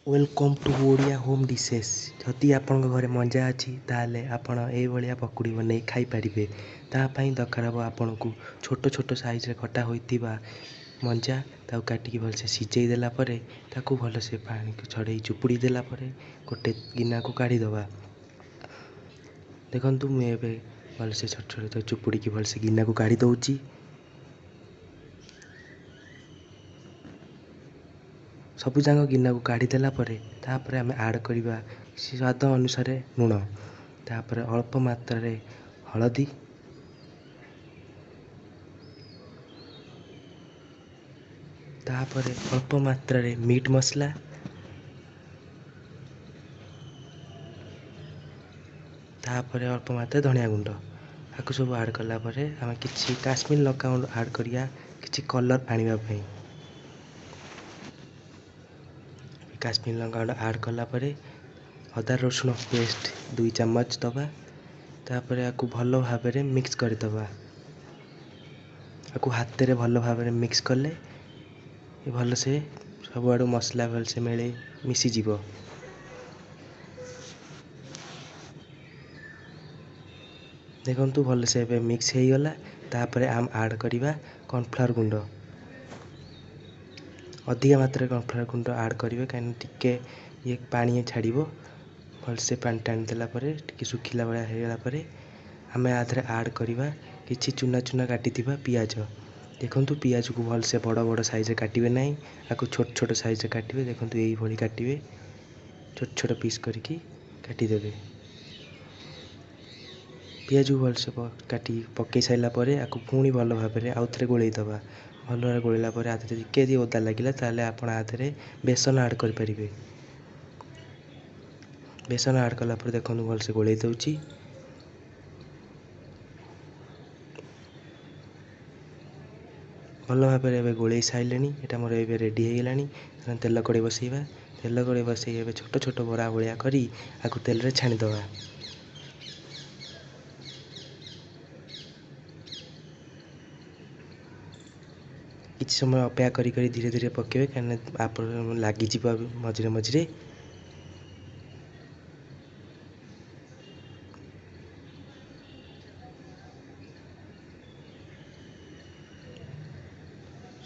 Welcome to Odia home dishes. ଯଦି ଆପଣଙ୍କ ଘରେ ମଞ୍ଜା ଅଛି ତାହେଲେ ଆପଣ ଏଇଭଳିଆ ପକୁଡ଼ି ବନେଇ ଖାଇପାରିବେ। ତା ପାଇଁ ଦରକାର ହେବ ଆପଣଙ୍କୁ ଛୋଟ ଛୋଟ ସାଇଜ୍ରେ କଟା ହୋଇଥିବା ମଞ୍ଜା। ତାକୁ କାଟିକି ଭଲସେ ସିଝେଇ ଦେଲା ପରେ ତାକୁ ଭଲସେ ପାଣିକୁ ଛଡ଼େଇ ଚୁପୁଡ଼ି ଦେଲା ପରେ ଗୋଟେ ଗିନାକୁ କାଢ଼ିଦେବା। ଦେଖନ୍ତୁ, ମୁଁ ଏବେ ଭଲସେ ଛୋଟ ଛୋଟ ଚୁପୁଡ଼ିକି ଭଲସେ ଗିନାକୁ କାଢ଼ି ଦେଉଛି। ସବୁଯାକ ଗିନାକୁ କାଢ଼ିଦେଲା ପରେ ତାପରେ ଆମେ ଆଡ଼୍ କରିବା ସ୍ୱାଦ ଅନୁସାରେ ଲୁଣ, ତାପରେ ଅଳ୍ପ ମାତ୍ରାରେ ହଳଦୀ, ତାପରେ ଅଳ୍ପ ମାତ୍ରାରେ ମିଟ୍ ମସଲା, ତାପରେ ଅଳ୍ପ ମାତ୍ରାରେ ଧନିଆ ଗୁଣ୍ଡ। ଆକୁ ସବୁ ଆଡ଼୍ କଲା ପରେ ଆମେ କିଛି କାଶ୍ମୀର ଲଙ୍କା ଗୁଣ୍ଡ ଆଡ଼୍ କରିବା କିଛି କଲର୍ ଆଣିବା ପାଇଁ। କାଶ୍ମୀର ଲଙ୍କା ଗୁଣ୍ଡ ଆଡ଼୍ କଲା ପରେ ଅଦା ରସୁଣ ପେଷ୍ଟ 2 ଚାମଚ ଦେବା। ତାପରେ ଆକୁ ଭଲ ଭାବରେ ମିକ୍ସ କରିଦେବା। ଆକୁ ହାତରେ ଭଲ ଭାବରେ ମିକ୍ସ କଲେ ଭଲସେ ସବୁଆଡ଼ୁ ମସଲା ଭଲସେ ମିଳେଇ ମିଶିଯିବ। ଦେଖନ୍ତୁ, ଭଲସେ ଏବେ ମିକ୍ସ ହେଇଗଲା। ତାପରେ ଆମେ ଆଡ଼୍ କରିବା କର୍ଣ୍ଣଫ୍ଲାୱାର ଗୁଣ୍ଡ। ଅଧିକା ମାତ୍ରାରେ କର୍ଣ୍ଣଫ୍ଲାୱାର ଗୁଣ୍ଡ ଆଡ଼୍ କରିବେ, କାହିଁକିନା ଟିକେ ଇଏ ପାଣି ଛାଡ଼ିବ। ଭଲସେ ପାଣି ଟାଣି ଦେଲା ପରେ ଟିକେ ଶୁଖିଲା ଭଳିଆ ହେଇଗଲା ପରେ ଆମେ ଆ ଦେହରେ ଆଡ଼୍ କରିବା କିଛି ଚୁନା ଚୁନା କାଟିଥିବା ପିଆଜ। ଦେଖନ୍ତୁ, ପିଆଜକୁ ଭଲସେ ବଡ଼ ବଡ଼ ସାଇଜ୍ରେ କାଟିବେ ନାହିଁ, ଆକୁ ଛୋଟ ଛୋଟ ସାଇଜ୍ରେ କାଟିବେ। ଦେଖନ୍ତୁ, ଏଇଭଳି କାଟିବେ, ଛୋଟ ଛୋଟ ପିସ୍ କରିକି କାଟିଦେବେ। ପିଆଜକୁ ଭଲସେ କାଟି ପକାଇ ସାରିଲା ପରେ ଆକୁ ପୁଣି ଭଲ ଭାବରେ ଆଉ ଥରେ ଗୋଳେଇ ଦେବା। ଭଲ ଭାବରେ ଗୋଳେଇଲା ପରେ ଆ ଦେହରେ ଟିକେ ଯଦି ଓଦା ଲାଗିଲା ତାହେଲେ ଆପଣ ଆ ଦେହରେ ବେସନ ଆଡ଼୍ କରିପାରିବେ। ବେସନ ଆଡ଼୍ କଲା ପରେ ଦେଖନ୍ତୁ, ଭଲସେ ଗୋଳେଇ ଦେଉଛି। ଭଲ ଭାବରେ ଏବେ ଗୋଳେଇ ସାରିଲେଣି। ଏଇଟା ମୋର ଏବେ ରେଡ଼ି ହେଇଗଲାଣି। ତେଲ କଡ଼େଇ ବସେଇବା। ତେଲ କଡ଼େଇ ବସେଇ ଏବେ ଛୋଟ ଛୋଟ ବରା ଭଳିଆ କରି ଆକୁ ତେଲରେ ଛାଣିଦେବା। କିଛି ସମୟ ଅପେକ୍ଷା କରି କରି ଧୀରେ ଧୀରେ ପକାଇବେ, କାହିଁକିନା ଆପଣ ଲାଗିଯିବ ମଝିରେ ମଝିରେ।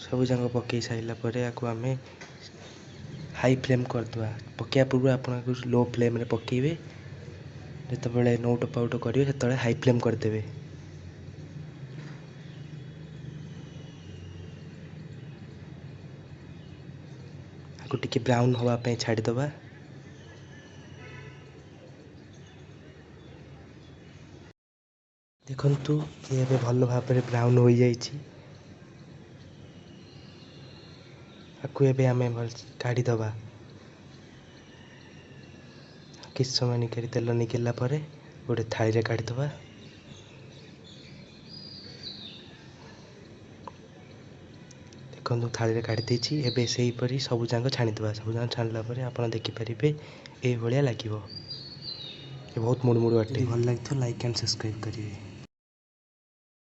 ସବୁଯାକ ପକାଇ ସାରିଲା ପରେ ଆକୁ ଆମେ ହାଇ ଫ୍ଲେମ୍ କରିଦେବା। ପକାଇବା ପୂର୍ବରୁ ଆପଣ ଆକୁ ଲୋ ଫ୍ଲେମ୍ରେ ପକାଇବେ। ଯେତେବେଳେ ନଉଟ ପାଉଟ କରିବେ ସେତେବେଳେ ହାଇ ଫ୍ଲେମ୍ କରିଦେବେ। ଆକୁ ଟିକେ ବ୍ରାଉନ୍ ହେବା ପାଇଁ ଛାଡ଼ିଦେବା। ଦେଖନ୍ତୁ, ଇଏ ଏବେ ଭଲ ଭାବରେ ବ୍ରାଉନ୍ ହୋଇଯାଇଛି। ଆକୁ ଏବେ ଆମେ ଭଲ କାଢ଼ିଦେବା। କିଛି ସମୟ ନିକାରି ତେଲ ନିଗିଲା ପରେ ଗୋଟେ ଥାଳିରେ କାଢ଼ିଦେବା। ଦେଖନ୍ତୁ, ଥାଳିରେ କାଢ଼ି ଦେଇଛି। ଏବେ ସେହିପରି ସବୁଯାକ ଛାଣିଦେବା। ସବୁଯାକ ଛାଣିଲା ପରେ ଆପଣ ଦେଖିପାରିବେ ଏଇଭଳିଆ ଲାଗିବ। ଏ ବହୁତ ମୁଡ଼ୁ ମୁଡ଼ୁ ଅଟେ। ଯଦି ଭଲ ଲାଗିଥିବ ଲାଇକ୍ ଆଣ୍ଡ ସବସ୍କ୍ରାଇବ୍ କରିବେ।